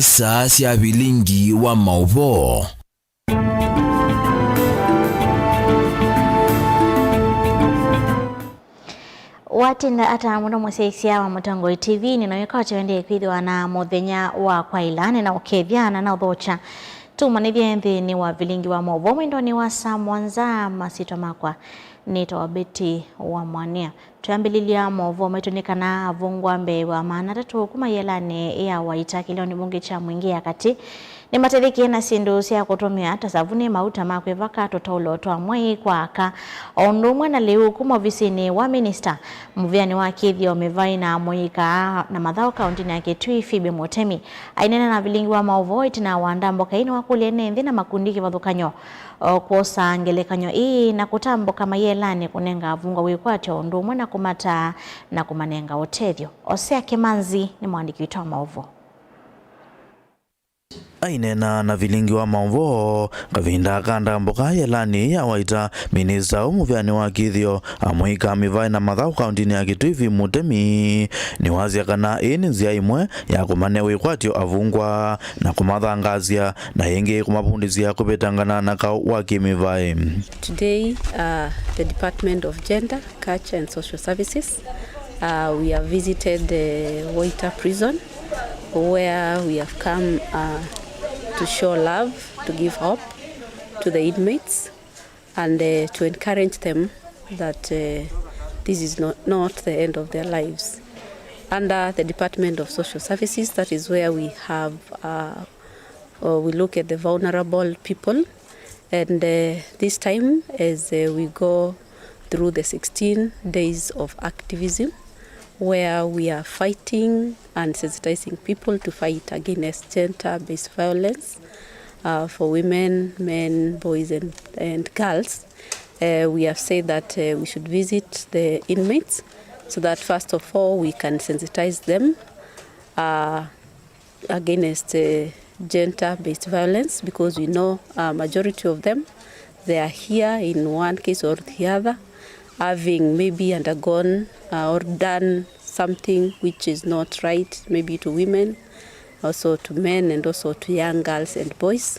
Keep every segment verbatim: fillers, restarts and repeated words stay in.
Saa sya vilingi wa maũvoo. Watinda ata mũno mũsyaĩĩsya wa Mũtongoi T V, nĩnawĩka ũtewendee kwĩthĩwa na mũthenya wa kwaĩla, nĩnaũkethya na naũthokya. Tũmanĩthye nthĩnĩ wa vilingi wa maũvoo mwendonĩ wa saa mũonza. Masyĩtwa makwa nĩtawa Betty wa Mwania. Twĩambĩlĩlya maũvoo maitũ nĩ kana avungwa mbee wa maana atatũ kuma ĩelanĩ ya Waita kĩlĩonĩ mbunge kya Mwingĩ ya katĩ nĩmatethekie na syĩndũ sya kũtũmĩa ta savunĩ, mauta ma kwĩvaka, tũtaulo twa mwei kwa aka, o ũndũ ũmwe na lĩu kuma ovisinĩ wa minista. Mũvĩanĩ wa kĩthĩo, mĩvaĩ na mũika na mathaũ kaũntĩnĩ ya Kitui, Phoebe Mũtemi, aineena na vilingi wa maũvoo ĩtina wa ndamboka ĩĩ nĩwakũlya ene nthĩ na makundi kĩvathũkany'o o kwosa ngelekany'o ĩĩ na kũtambũka mayĩelanĩ kũnenga avungwa wĩkwatyo ũndũ ũmwe na kũmataa na kũmanenga ũtethyo. Osea Kĩmanzi nĩ mũandĩki witũ wa maũvoo. Aineena na vilingi wa maũvoo kavinda ka ndambũka yĩelanĩ ya Waita, minista ũũ mũvĩanĩ wa kĩthĩo, amũika, mĩvaĩ na mathaũ kaũntĩnĩ ya Kitui, Phoebe Mũtemi, nĩwasya kana ĩĩ nĩ nzĩa ĩmwe ya kũmane wĩkwatyo avungwa na kũmathangaasya, na ĩngĩ kũmavundĩsya kũvĩtangana na kaũ wa kĩmĩvaĩ. Today, uh, the Department of Gender, Culture and Social Services, uh, we have visited the Waita Prison, where we have come, uh, to show love, to give hope to the inmates, and, uh, to encourage them that, uh, this is not, not the end of their lives. Under the Department of Social Services, that is where we have, uh, uh, we look at the vulnerable people, and, uh, this time, as, uh, we go through the sixteen days of activism, where we are fighting and sensitizing people to fight against gender-based violence, uh, for women, men, boys, and, and girls. Uh, we have said that, uh, we should visit the inmates so that, first of all, we can sensitize them, uh, against, uh, gender-based violence, because we know, uh, majority of them, they are here in one case or the other, having maybe undergone, uh, or done something which is not right, maybe to women, also to men, and also to young girls and boys.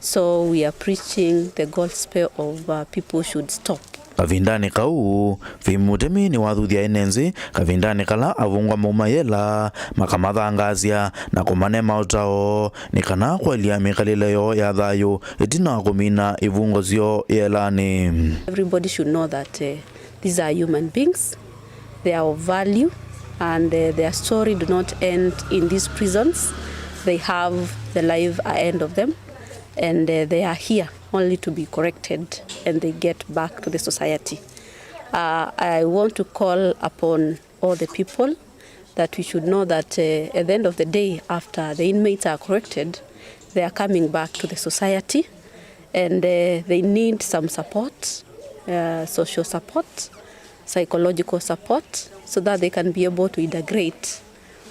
So we are preaching the gospel of, uh, people should stop. Kavindanĩ kau, Phoebe Mũtemi nĩwathuthya ene nthĩ kavindanĩ kala avungwa mauma yela, makamathangaasya na kũmane maũtao nĩ kana kwaĩlya mĩkalĩle yoo ya thayũ ĩtina wa kũmina ivungo syoo yĩelanĩ. Everybody should know that, uh, these are human beings. They are of value, and, uh, their story do not end in these prisons. They have the life ahead of them, and, uh, they are here only to be corrected and they get back to the society. Uh, I want to call upon all the people that we should know that, uh, at the end of the day, after the inmates are corrected, they are coming back to the society, and, uh, they need some support, uh, social support, psychological support, so that they can be able to integrate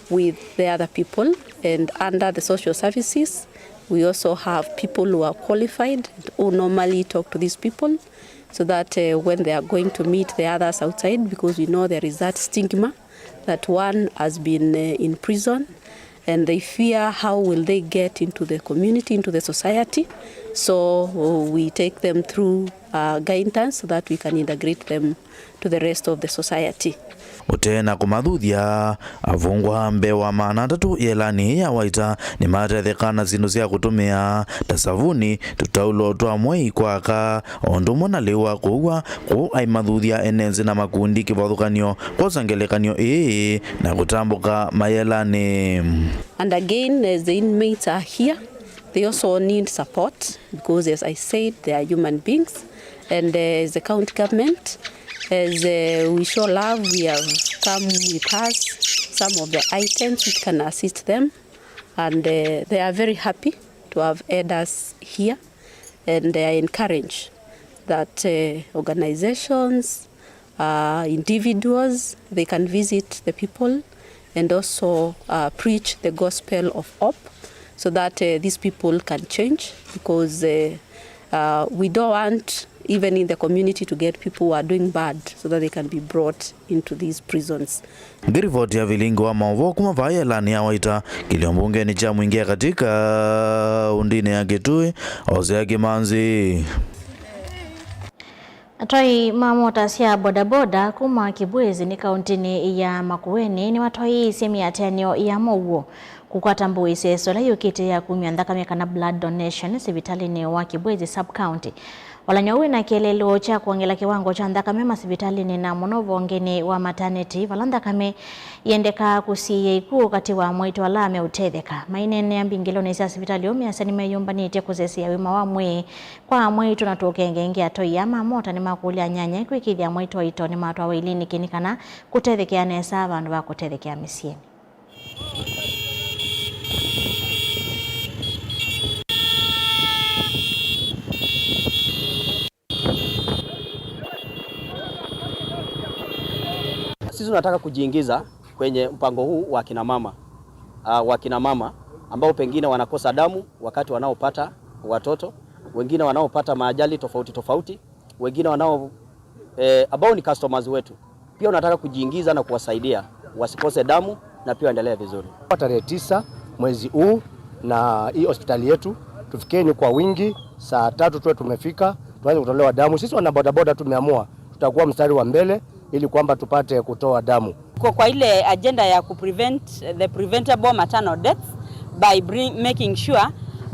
with the other people. And under the social services, we also have people who are qualified who normally talk to these people, so that, uh, when they are going to meet the others outside, because we know there is that stigma that one has been, uh, in prison, and they fear how will they get into the community, into the society. So, uh, we take them through, uh, guidance so that we can integrate them to the rest of the society. Ũtee na kũmathuthya, avungwa mbee wa maana atatũ yĩelanĩ ya Waita nĩmatetheka na syĩndũ sya kũtũmĩa ta savuni, tũtaulo twa mwei kwa aka, o ũndũ ũmwe na lĩu wa kũua, kũu aimathuthya ene nzĩ na makundi kĩvathũkany'o kwosa ngelekany'o ĩĩ na kũtambũka mayĩelanĩ. And again, as the inmates are here, they also need support because, as I said, they are human beings. And, uh, as the county government, as, uh, we show love, we have come with us some of the items which can assist them. And, uh, they are very happy to have had us here. And I encourage that, uh, organizations, uh, individuals, they can visit the people and also, uh, preach the gospel of hope so that, uh, these people can change, because, uh, uh, we don't want even in the community to get people who are doing bad so that they can be brought into these prisons. Nĩ ripoti ya vilingi wa maũvoo kuma vaa yĩelanĩ ya Waita, kĩlio mbungenĩ kya Mwingĩ katika kaũntĩnĩ ya Kitui, Hosea Kimanzi. Atwai ma mota sya bodaboda kuma Kibwezi nĩ kaũntĩnĩ ya Makueni nĩmatwaĩĩsye mĩatĩanĩo ya mũuo kũkwata mbũĩ ĩseso ĩla yũkĩte ya kumya nthakame kana blood donation sivitalĩnĩ wa Kibwezi sub-county. Walany'o wĩna kĩeleelo kya kwongela kĩwango kya nthakame masivitalĩnĩ na mũno vongenĩ wa maternity vala nthakame yendekaa kũsiĩĩa ikw'ũ katĩ wa amwaitũ ala meũtetheka. Maineenea mbingĩlonĩ sya sivitalĩ ũũ measya nĩmeyũmbanĩtye kũsesea ũima wa mwĩĩ kwa amwaitũ na tũũkengenge. Atoi aa ma mota nĩmakũlya anyanya kwĩkĩĩthya amwaitũ aitũ nĩmatwawa iliniki nĩ kana kũtethekea nesa vandũ va kũtethekea mĩsyĩnĩ. Sisi tunataka kujiingiza kwenye mpango huu wa kina mama, ah, wa kina mama ambao pengine wanakosa damu wakati wanaopata watoto, wengine wanaopata maajali tofauti tofauti, wengine wanao, eh, ambao ni customers wetu. Pia unataka kujiingiza na kuwasaidia wasikose damu na pia waendelee vizuri. Tarehe tisa mwezi huu, na hii hospitali yetu, tufikeni kwa wingi, saa tatu tuwe tumefika, tuanze kutolewa damu. Sisi wana bodaboda tumeamua tutakuwa mstari wa mbele ili kwamba tupate kutoa damu. Kwa, kwa ile agenda ya ku prevent the preventable maternal deaths by bring, making sure,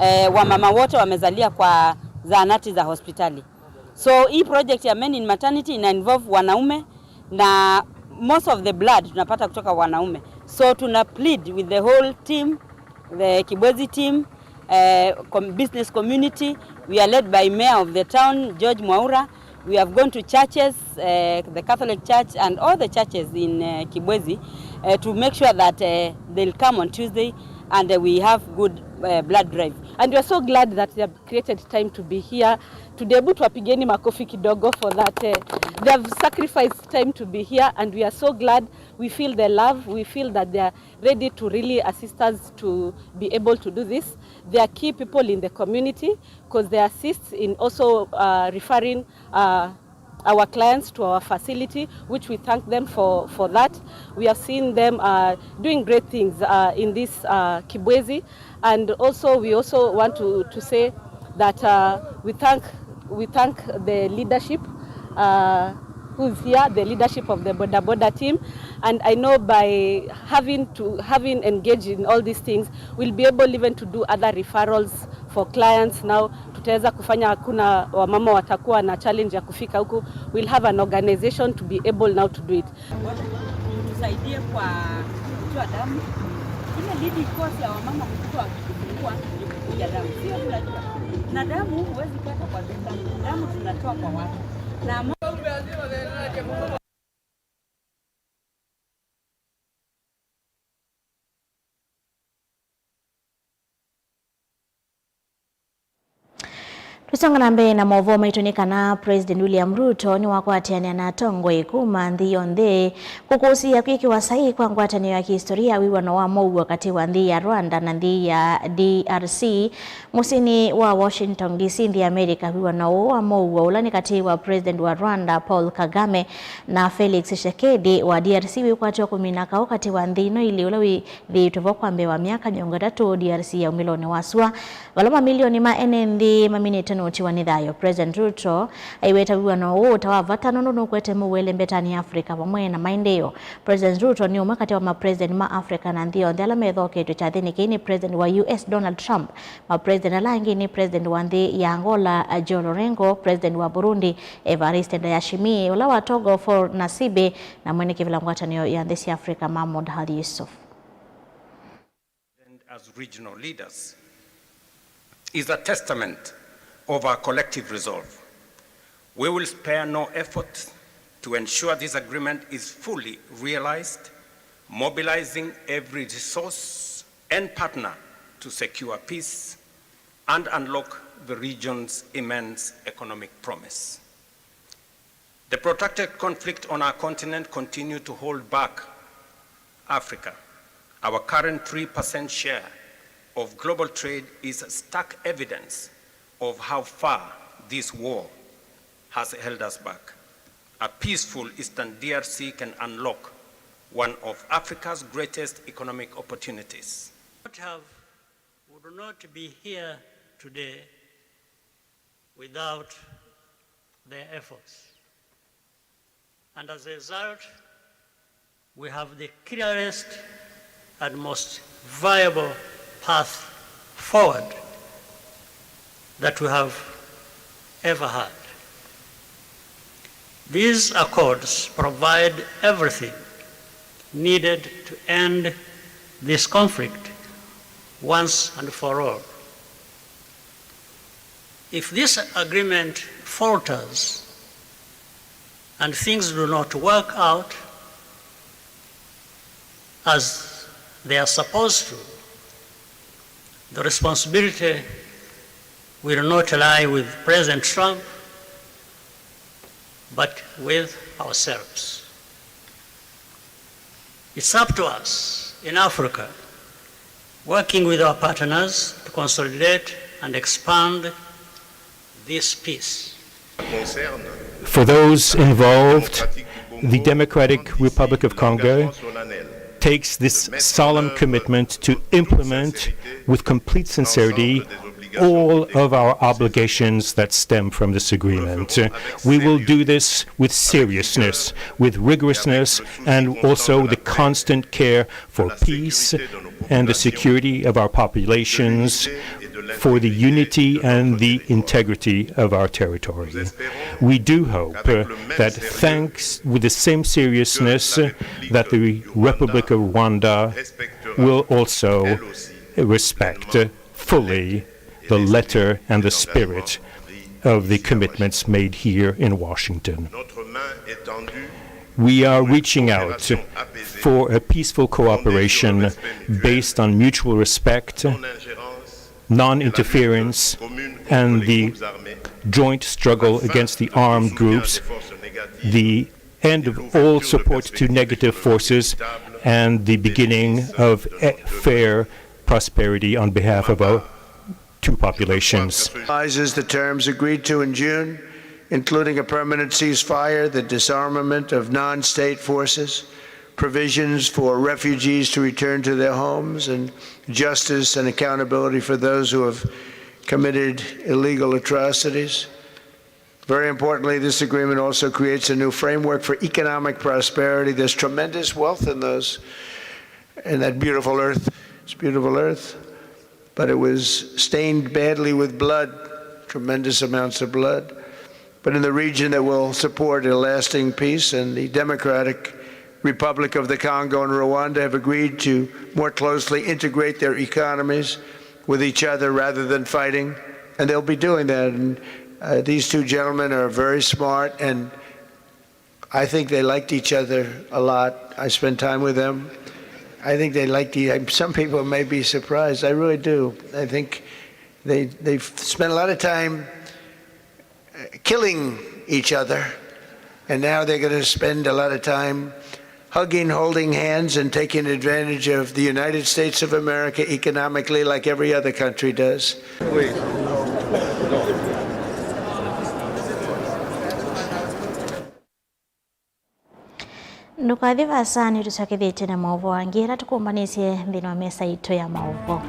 eh, wamama wote wamezalia kwa zahanati za hospitali. So hii project ya Men in Maternity ina involve wanaume na most of the blood tunapata kutoka wanaume. So tuna plead with the whole team, the Kibwezi team, eh, com-, business community. We are led by Mayor of the town, George Mwaura. We have gone to churches, eh, the Catholic Church and all the churches in, eh, Kibwezi, eh, to make sure that, eh, they'll come on Tuesday and, eh, we have good, eh, blood drive. And we are so glad that they have created time to be here. Tudebu tuwapigeni makofi kidogo for that, eh, they have sacrificed time to be here and we are so glad. We feel the love, we feel that they are ready to really assist us to be able to do this. They are key people in the community 'cause they assist in also, uh, referring, uh, our clients to our facility, which we thank them for, for that. We have seen them, uh, doing great things, uh, in this, uh, Kibwezi. And also, we also want to, to say that, uh, we thank, we thank the leadership, uh, who's here, the leadership of the Boda Boda team. And I know by having to, having engaged in all these things, we'll be able even to do other referrals for clients now. Tutaweza kufanya, hakuna wamama watakuwa na challenge ya kufika huku. We'll have an organization to be able now to do it. Tusaidie kwa kutoa damu. Ile leading cause ya wamama kutoa kujifungua ni kuvuja damu. Sio, tunajua. Na damu huwezi pata kwa duka. Damu tunatoa kwa watu. Na Tũsonga na mbee na maũvoo maitũ nĩ kana President William Ruto nĩwakwatĩanĩa na atongoi kuma nthĩ yonthe kũkũsĩĩa kwĩkĩwa saii kwa ngwatanĩo ya kĩhistoria ya wĩw'ano wa mũuo katĩ wa nthĩ ya Rwanda na nthĩ ya D R C mũsyĩnĩ wa Washington D C nthĩ ya America. Wĩw'ano ũũ wa mũuo ũla nĩ katĩ wa President wa Rwanda Paul Kagame na Felix Tshisekedi wa D R C wĩkwatĩwa kũmina kaũ katĩ wa nthĩ ino ilĩ ũla wĩthĩĩtwe vo kwa mbee wa myaka mĩongo ĩtatũ D R C ya umĩlonĩ wa sua. Vala mamilioni ma ene nthĩ maminĩte nũtiwa nĩ thayũ, President Ruto aiweta wĩw'ano ũũ ta wa vata nũndũ nũkwete mũuele mbetanĩ ya Africa vamwe na maendeeo. President Ruto nĩ ũmwe katĩ wa ma president ma Africa na nthĩ yonthe ala methoketwe kyathĩnĩ kĩĩ nĩ President wa U S Donald Trump. Ma president ala angĩ nĩ President wa nthĩ ya Angola João Lourenço, President wa Burundi Evariste Ndayishimiye, ũla wa Togo Faure Gnassingbe, na mwene kĩvĩla ngwatanĩo ya nthĩ sya Africa Mahmoud Ali Yusuf. As regional leaders is a testament of our collective resolve. We will spare no effort to ensure this agreement is fully realized, mobilizing every resource and partner to secure peace and unlock the region's immense economic promise. The protracted conflict on our continent continues to hold back Africa. Our current three percent share of global trade is stark evidence of how far this war has held us back. A peaceful Eastern D R C can unlock one of Africa's greatest economic opportunities. Would have, would not be here today without their efforts. And as a result, we have the clearest and most viable path forward that we have ever had. These accords provide everything needed to end this conflict once and for all. If this agreement falters and things do not work out as they are supposed to, the responsibility will not lie with President Trump, but with ourselves. It's up to us in Africa, working with our partners, to consolidate and expand this peace. For those involved, the Democratic Republic of Congo takes this solemn commitment to implement with complete sincerity all of our obligations that stem from this agreement. We will do this with seriousness, with rigorousness, and also the constant care for peace and the security of our populations, for the unity and the integrity of our territory. We do hope, uh, that thanks with the same seriousness, uh, that the Republic of Rwanda will also respect, uh, fully the letter and the spirit of the commitments made here in Washington. We are reaching out for a peaceful cooperation based on mutual respect, non-interference, and the joint struggle against the armed groups, the end of all support to negative forces, and the beginning of e- fair prosperity on behalf of our two populations. Recognizes the terms agreed to in June, including a permanent ceasefire, the disarmament of non-state forces, provisions for refugees to return to their homes, and justice and accountability for those who have committed illegal atrocities. Very importantly, this agreement also creates a new framework for economic prosperity. There's tremendous wealth in those, in that beautiful earth. It's beautiful earth, but it was stained badly with blood, tremendous amounts of blood. But in the region that will support a lasting peace, and the Democratic Republic of the Congo and Rwanda have agreed to more closely integrate their economies with each other rather than fighting, and they'll be doing that. And, uh, these two gentlemen are very smart, and I think they liked each other a lot. I spent time with them. I think they liked the. Some people may be surprised. I really do. I think they they spent a lot of time killing each other, and now they're going to spend a lot of time hugging, holding hands, and taking advantage of the United States of America economically, like every other country does. Ndũkathi vaasa, nĩtũsyokethĩtye na maũvoo angĩ ala tũkũmbanĩsye nthĩnĩ wa mesa yitũ ya maũvoo.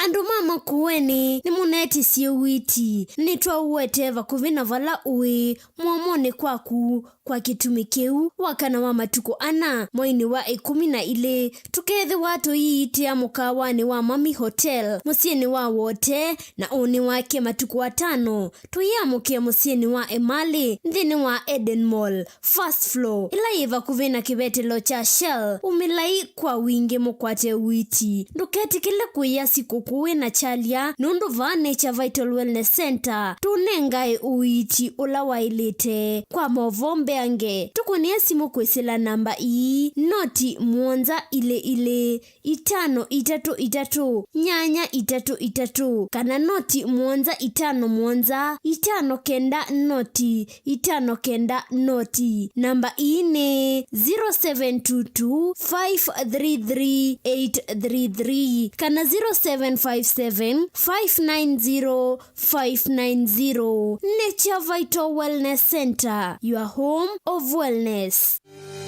Andũ ma Makueni nĩmũneetisye ũiiti, nĩtwaũete vakuvĩ na vala ũĩ, mũomonĩ kwaku. Kwa kĩtumi kĩu, wakana wa matukũ ana, mweinĩ wa ĩkũmi na ilĩ, tũkeethĩwa tũiiitĩa mũkaawanĩ wa Mami Hotel, mũsyĩnĩ wa Wote, na ũnĩ wake matukũ atano, tũyĩamũkĩe mũsyĩnĩ wa Emali, nthĩnĩ wa Eden Mall, first floor, ĩla yĩ vakuvĩ na kĩvetelo kya Shell. Umĩlai kwa wingĩ mũkwate ũiiti. Ndũketĩkĩle kũĩa sikũkũ wĩ na kyalya. nũndũ vaa Nature Vital Wellness Center tũnengae ũiiti ũla waĩlĩte. Kwa maũvoo mbeange, tũkũnĩe simũ kwĩsĩla namba ii, noti mũonza ilĩ ilĩ, itano itatũ itatũ, nyanya itatũ itatũ, kana noti mũonza itano mũonza, itano kenda noti, itano kenda noti. Namba ii nĩ zero seven two two, five three three, eight three three kana zero seven five seven, five nine zero, five nine zero. Nature Vital Wellness Center, your home of wellness.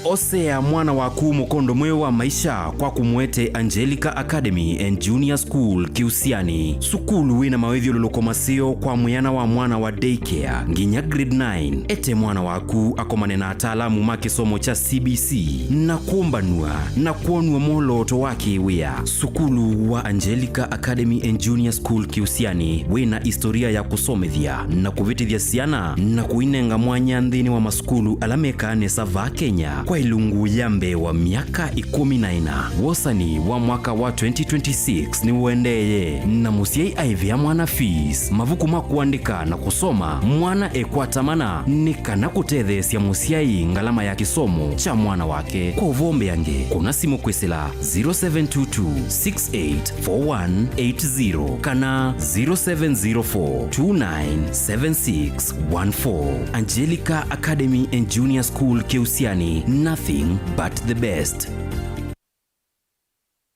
Osea mwana waku mũkondo mweũ wa maisha kwa kũmũete Angelica Academy and Junior School Kĩusiani. Sukulu wĩna mawĩthyũlũlũko maseo kwa mwĩana wa mwana wa daycare nginya grade nine. Ete mwana waku akomane na ataalamu ma kĩsomo kya C B C na kũmbanw'a na kwonw'a mwolooto wa kĩwĩa. Sukulu wa Angelica Academy and Junior School Kĩusiani wĩna historia ya kũsomethya na kũvĩtĩthya syana na kũinenga mwanya nthĩnĩ wa masukulu ala mekaa nesa vaa Kenya kwa ilungu ya mbee wa myaka ĩkũmi na ĩna. Wosani wa mwaka wa twenty twenty-six nĩũendeeye, na mũsyai aĩvĩa mwana fees, mavuku ma kũandĩka na kũsoma. Mwana ekwata mana nĩ kana kũtetheesya mũsyai ngalama ya kĩsomo kya mwana wake. Kwa ũvoo mbeange, kũna simũ kwĩsĩla zero seven two two, six eight four one eight zero kana zero seven zero four two nine seven six one four. Angelica Academy and Junior School Kĩusiani, nothing but the best.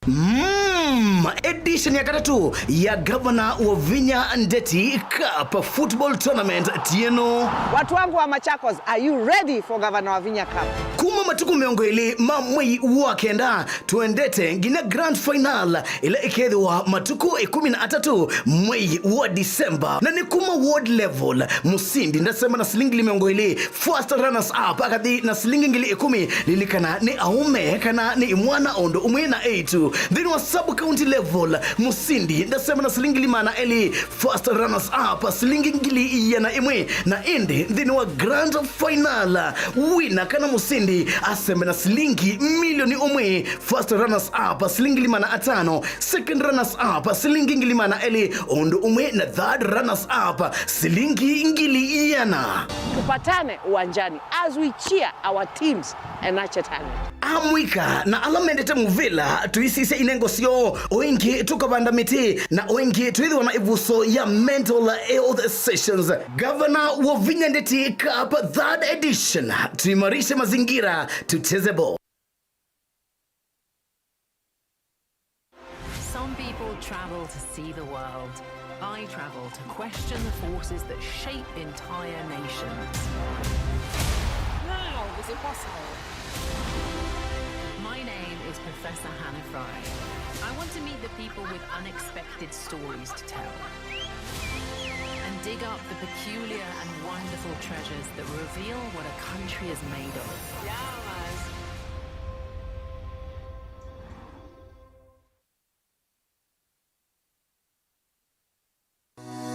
Mm, edition ya katatũ ya Gavana Wavinya Ndeti Cup Football Tournament tieno. Watu wangu wa Machakos, are you ready for Gavana Wavinya Cup? Kuma matukũ mĩongo ĩlĩ ma mwei wa kenda, tũendete nginya grand final ĩla ĩkethĩwa matukũ ĩkũmi na atatũ mwei wa December. Na nĩ kuma ward level, mũsindi ndasema na silingi ngili mĩongo ĩlĩ, first runners up akathi na silingi ngili ĩkũmi. Lilikana nĩ aũme kana nĩ imwana o ũndũ ũmwe na eĩtu. Nthĩnĩ wa sub county level, mũsindi ndasema na silingi ngili maana elĩ, first runners up silingi ngili iana ĩmwe, na ĩndĩ nthĩnĩ wa grand final, wina kana mũsindi asembe na silingi milioni ũmwe, first runners up silingi ngili maana atano, second runners up silingi ngili maana elĩ, ũndũ ũmwe na third runners up silingi ngili iana. Tupatane uwanjani as we cheer our teams and nurture talent. Amũika na ala mendete mũvĩla, tũisisye inengo syoo, o ĩngĩ tũkavanda mĩtĩ, na o ĩngĩ twĩthĩwa na ĩvuso ya mental health sessions. Gavana Wavinya Ndeti Cup third edition, tuimarishe mazingira, tucheze ball. Some people travel to see the world. I travel to question the forces that shape entire nations. How is it possible? My name is Professor Hannah Fry. I want to meet the people with unexpected stories to tell and dig up the peculiar and wonderful treasures that reveal what a country is made of. Yeah, man.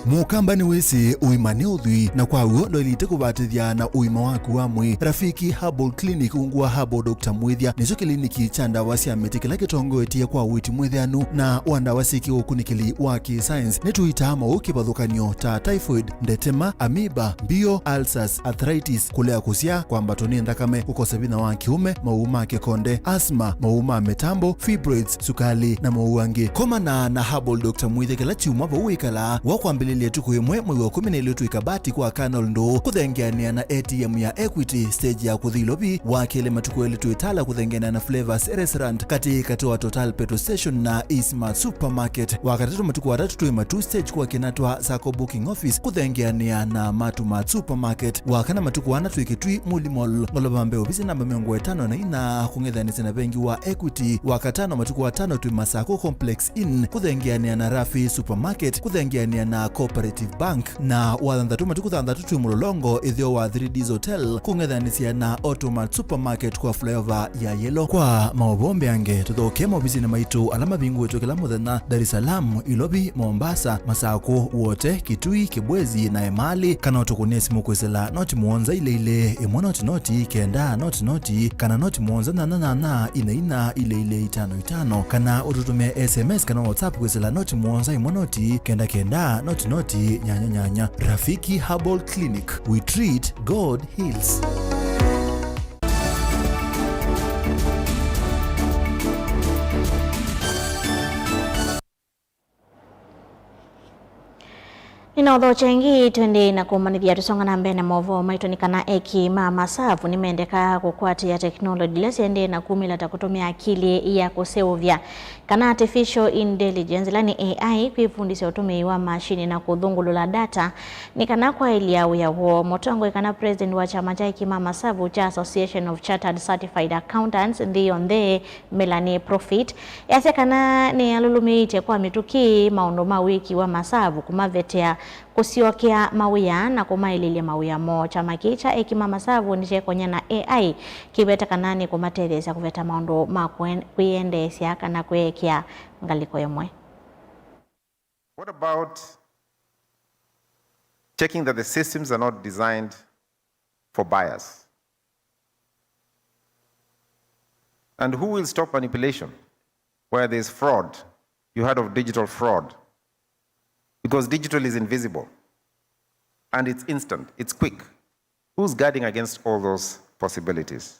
Mũkamba nĩwĩsĩ ũima nĩ ũthwii, na kwa w'o ndwaĩlĩte kũvatĩthya na ũima waku wa mwĩĩ. Rafiki Herbal Clinic ungu wa Herbal Doctor Mwĩthya nĩkyo kĩliniki kya ndawa sya mĩtĩ kĩla kĩtongoetye kwa ũiiti mwĩthĩanu na wa ndawa syĩ kĩũkunĩkĩli wa kĩ-science. Nĩtũitaa maũũ kĩvathũkany'o ta typhoid, ndetema, amoeba, mbio, ulcers, arthritis, kũlea kũsyaa, kwambatwa nĩ nthakame, kũkosa vinya wa kĩũme, maũũ ma kĩkonde, asthma, maũũ ma mĩtambo, fibroids, sukali, na maũũ angĩ. Komana na Herbal Doctor Mwĩthya kĩla kyumwa vau wĩkalaa. Wa kwambĩlĩlya ĩtukũ ĩmwe mwei wa kũmi na ĩlĩ twĩ Kabati kwa Colonel Ndũũ, kũthengeanĩa na A T M ya Equity, stage ya kũthi Ilovi. Wa kelĩ matukũ elĩ twĩ Tala kũthengeanĩa na Flavors Restaurant, katĩ katĩ wa Total Petrol Station na Eastmart Supermarket. Wa katatũ matukũ atatũ twĩ Matuu stage kwa Kinatwa Sacco Booking Office, kũthengeanĩa na Matu Mart Supermarket. Wa kana matukũ ana twĩ Kitui Muli Mall, ngolova mbee ovisi namba mĩongo ĩtano na ina, kũng'ethanĩsya na vengi wa Equity. Wa katano matukũ atano twĩ Masako Complex Inn, kũthengeanĩa na Rafi Supermarket, kũthengeanĩa na Coop Cooperative Bank, na wa thanthatũ matukũ thanthatũ twĩ Mũlolongo, ĩtheo wa Three Ds Hotel, kũng'ethanĩsya na Automat Supermarket kwa flyover ya Yellow. Kwa maũvoo mbeange, tũthokee maovisinĩ maitũ ala mavingũĩtwe kĩla mũthenya, Dar es Salaam, Ilovi, Mombasa, Masakũ, Wote, Kitui, Kibwezi na Emali, kana ũtũkũnĩe simũ kwĩsĩla noti mũonza ilĩ ilĩ, ĩmwe noti noti, kenda noti noti, kana noti mũonza nyanya nyanya, ina ina, ilĩ ilĩ, itano itano, kana ũtũtũmĩe S M S kana WhatsApp kwĩsĩla noti mũonza ĩmwe noti, kenda kenda, noti noti, nyanya nyanya. Rafiki Herbal Clinic, we treat, God heals. Nĩnaũthokya ĩngĩ, twendee na kũmanyĩthya tũsonga na mbee na maũvoo maitũ nĩ kana eki ma masavu nĩmendeka kũkwatĩĩa teknolongyi ila syendee na kumĩla ta kũtũmĩa akili ya kũseũvya kana artificial intelligence, ĩla nĩ A I, kwĩvundĩsya ũtũmĩi wa mashini na kũthũngũlũla data nĩ kana kwaĩlya wĩa woo. Mũtongoi kana president wa kyama kya eki ma masavu kya Association of Chartered Certified Accountants nthĩ yonthe, Melanie Profit, easya kana nĩalũlũmĩĩtye kwa mĩtũkĩ maũndũ ma wĩki wa masavu, kũmavetea, kũsyokea mawĩa na kũmaĩlĩlya mawĩa moo. Kyama kĩĩ kya eki ma masavu nĩkyekonya na A I kĩvete kana nĩkũmatetheesya kũveta maũndũ ma kũen-, kwĩyendeesya kana kwĩekea ngalĩko ĩmwe. What about checking that the systems are not designed for bias? And who will stop manipulation where there's fraud? You heard of digital fraud. Because digital is invisible and it's instant, it's quick. Who's guarding against all those possibilities?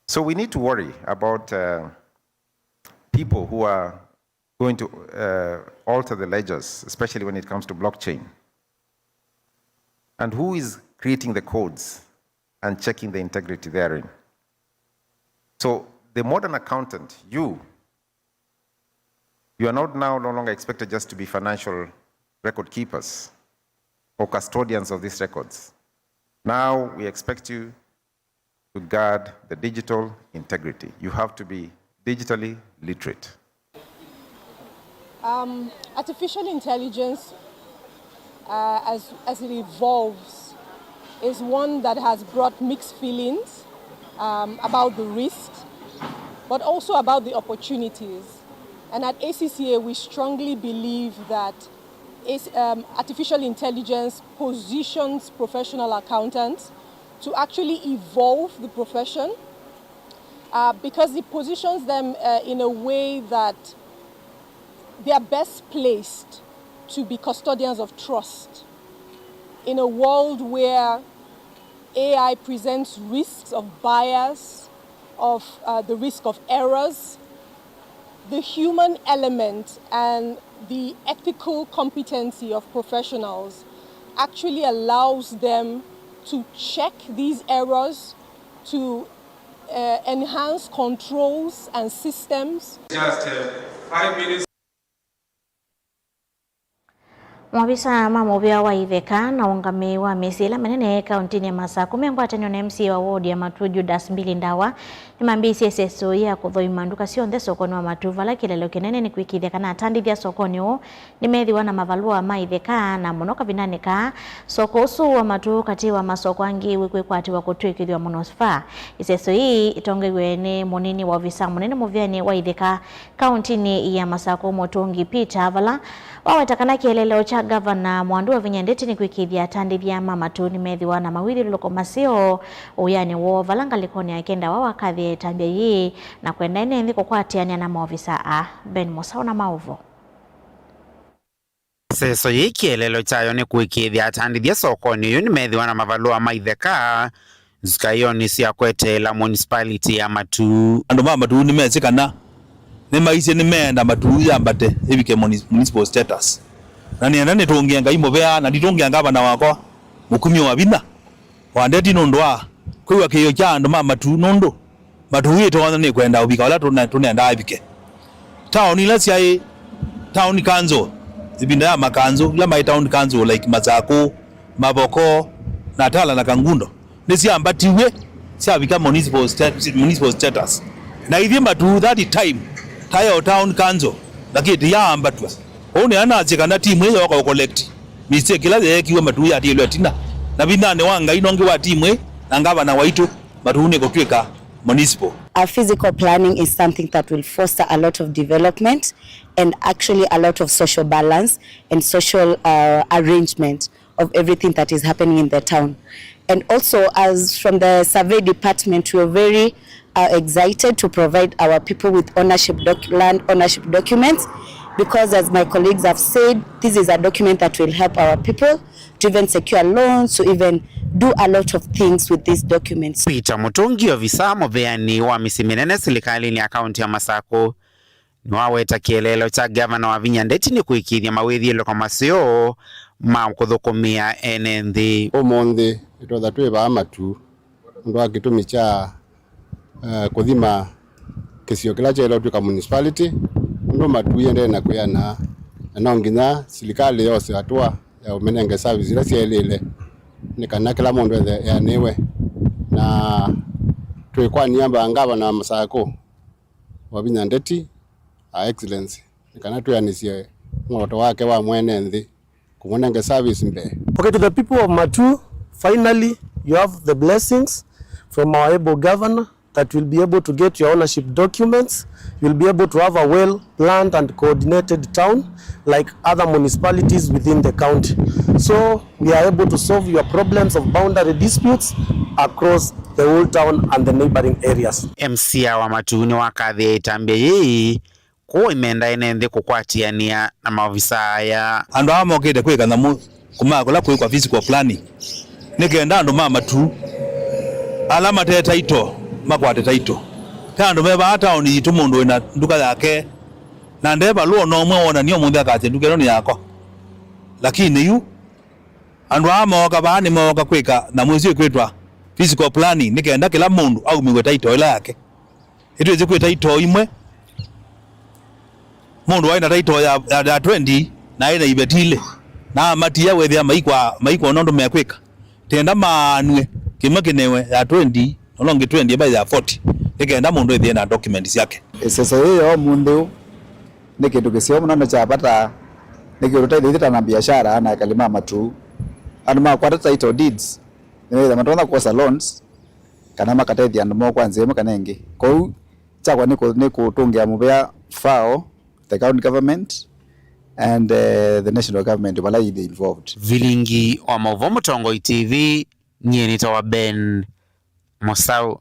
So we need to worry about, uh, people who are going to, uh, alter the ledgers, especially when it comes to blockchain. And who is creating the codes and checking the integrity therein? So the modern accountant, you, you are not now no longer expected just to be financial record keepers or custodians of these records. Now we expect you to guard the digital integrity. You have to be digitally literate. Um, artificial intelligence, uh, as, as it evolves, is one that has brought mixed feelings, um, about the risks, but also about the opportunities. And at A C C A, we strongly believe that is, um, artificial intelligence positions professional accountants to actually evolve the profession, uh, because it positions them, uh, in a way that they are best placed to be custodians of trust in a world where A I presents risks of bias, of, uh, the risk of errors. The human element and the ethical competency of professionals actually allows them to check these errors, to, uh, enhance controls and systems. Just, uh, five minutes. Maovisa ma mũvĩa wa itheka na ũngamĩi wa mĩsyĩ ĩla mĩnene kaũntinĩ ya Masakũ me ngwatanĩo na M C A wa ward ya Matuu Judas Mbili Ndawa nĩmambĩĩsye ĩseso ya kũthoima nduka syonthe sokonĩ wa Matuu vala kĩeleelo kĩnene nĩ kũĩkĩĩthya kana atandĩthya sokonĩ ũũ nĩmethĩwa na mavalũa ma itheka, na mũno kavindanĩ kaa soko ũsu wa Matuu katĩ wa masoko angĩ wĩ kwĩkwatĩwa kũtw'ĩkĩthw'a mũno spaa. Ĩseso yĩĩ ĩtongoew'e nĩ mũnini wa ovisa mũnene mũvĩanĩ wa itheka kaũntinĩ ya Masakũ, Mũtũngi Peter, vala waweta kana kĩeleelo kya Ngavana Mwandu wa Vinya Ndeti nĩ kwĩkĩĩthya atandĩthya ma Matuu nĩmethĩwa na mawĩthyũlũlũko maseo ũwĩanĩ woo, vala ngalĩkonĩ yake Ndawa wakathĩe ĩtambya yĩĩ na kwenda ene nthĩ kũkwatĩanĩa na maovisa aa. Ben Mũsaũ na maũvoo. Ĩseso yĩĩ kĩeleelo kyayo nĩ kũĩkĩĩthya atandĩthya sokonĩ ũyũ nĩmethĩwa na mavalũa ma itheka nzikaĩonĩ sya kweteela municipality ya Matuu. Andũ ma Matuu nĩmesĩ kana nĩmaisye nĩmeenda Matuu yambate ĩvike muni-, municipal status. Na nĩenda nĩtũngĩe Ngai mũvea, na nditũngĩa ngavana wakwa, Mũkũmi wa Vinya wa Ndeti, nũndũ wa kwĩw'a kĩĩo kya andũ ma Matuu, nũndũ Matuu ĩtonya nĩ kwenda ũvika ũla tũne-, tũnendaa ĩvike. Taoni ila syaĩ town council, ĩvinda ya makanzũ, ila maĩ town council, like Masakũ, Mavoko, Natala na Kangundo, nĩsyambatiw'e syavika municipal sta-, municipal status. Na ithyĩ Matuu that time, taĩ o town council, lakini tĩyaambatw'a. Ũu nĩ anasye kana timu ĩĩ yooka ũcollect mistake ĩla yeekiwe Matuu yatiĩlwe ĩtina, na vithanĩ wa Ngai nongi wa timu ĩĩ na ngavana waitũ, Matuu nĩkũtw'ĩka municipal. A physical planning is something that will foster a lot of development and actually a lot of social balance and social, uh, arrangement of everything that is happening in the town. And also, as from the survey department, we are very, uh, excited to provide our people with ownership doc-, land ownership documents, because, as my colleagues have said, this is a document that will help our people to even secure loans, to even do a lot of things with these documents. Peter Mutungi, ovisa mũveani wa mĩsyĩ mĩnene silikalĩnĩ ya kaunti ya Masaku, nĩwaweta kĩeleelo kya ngavana Wavinya Ndeti nĩ kũĩkĩĩthya mawĩthyũlũlũko maseo ma kũthũkũmĩa ene nthĩ. Ũmũnthĩ nĩtwetha twĩ vaa Matuu nũndũ wa kĩtumi kya, eh, kũthima kĩsio kĩla kyaĩle ũtw'ĩka municipality, nũndũ Matuu ĩendee na kwĩana, na no nginya silikalĩ yose hatua ya ũmĩnenge service ila syaĩlĩle, nĩ kana kĩla mũndũ ethe eanĩwe. Na twĩkwanĩa mbaa ngavana wa Masaku, Wavinya Ndeti, Her Excellency, nĩ kana twĩanĩsye mworoto wake wa mwene nthĩ kũmũnenge service mbee. Okay, to the people of Matuu, finally you have the blessings from our able governor that will be able to get your ownership documents. You'll be able to have a well planned and coordinated town like other municipalities within the county. So we are able to solve your problems of boundary disputes across the whole town and the neighboring areas. M C A wa Matuu nĩwakathĩe ĩtambya yĩĩ kũu ĩmenda ene nthĩ kũkwatĩanĩa na maovisa aya. Andũ aa mokĩte kwĩka nyamũ kuma kũla kwĩkwa physical planning, nĩ kenda andũ ma Matuu ala mate title makwate title. Ve andũ me vaa taoni yitũ, mũndũ wĩna nduka yake na nde valũa ona ũmwe wonania ũmũnthĩ akasya nduka ĩno nĩ yakwa. Lakini yu andũ aa mooka vaa nĩmooka kwĩka nyamũ ĩsu ĩkwĩtwa physical planning, nĩ kenda kĩla mũndũ aumĩw'e title ĩla yake. Nĩtwĩsĩ kwĩ title imwe, mũndũ waĩ na title ya, ya, ya twenty na aĩ na iveti ilĩ, na amatia wĩthĩa maikwa, maikwa nũndũ mekwĩka. Tenda maanw'e kĩmwe kĩnewe ya twenty, na ũla ũngĩ twenty ĩmwe ya forty, nĩ kenda mũndũ ĩthĩe na document syake. Ĩseso yĩĩ ya ũmũnthĩ ũũ nĩ kĩndũ kĩseo mũno na kya vata, nĩkĩ ũtũteithĩtie ta na biashara na ekali ma Matuu. Andũ makwata title deeds nĩmethĩa matonya kwosa loans kana makatethya andũ moo kwa nzĩa ĩmwe kana ĩngĩ. Kwoou kyakwa nĩ kũ-, nĩ kũtũngĩa mũvea FAO, the county government and, eh, the national government vala yĩthĩ involved. Vilingi wa maũvoo Mũtongoi T V, nyie nĩtawa Ben Mũsaũ.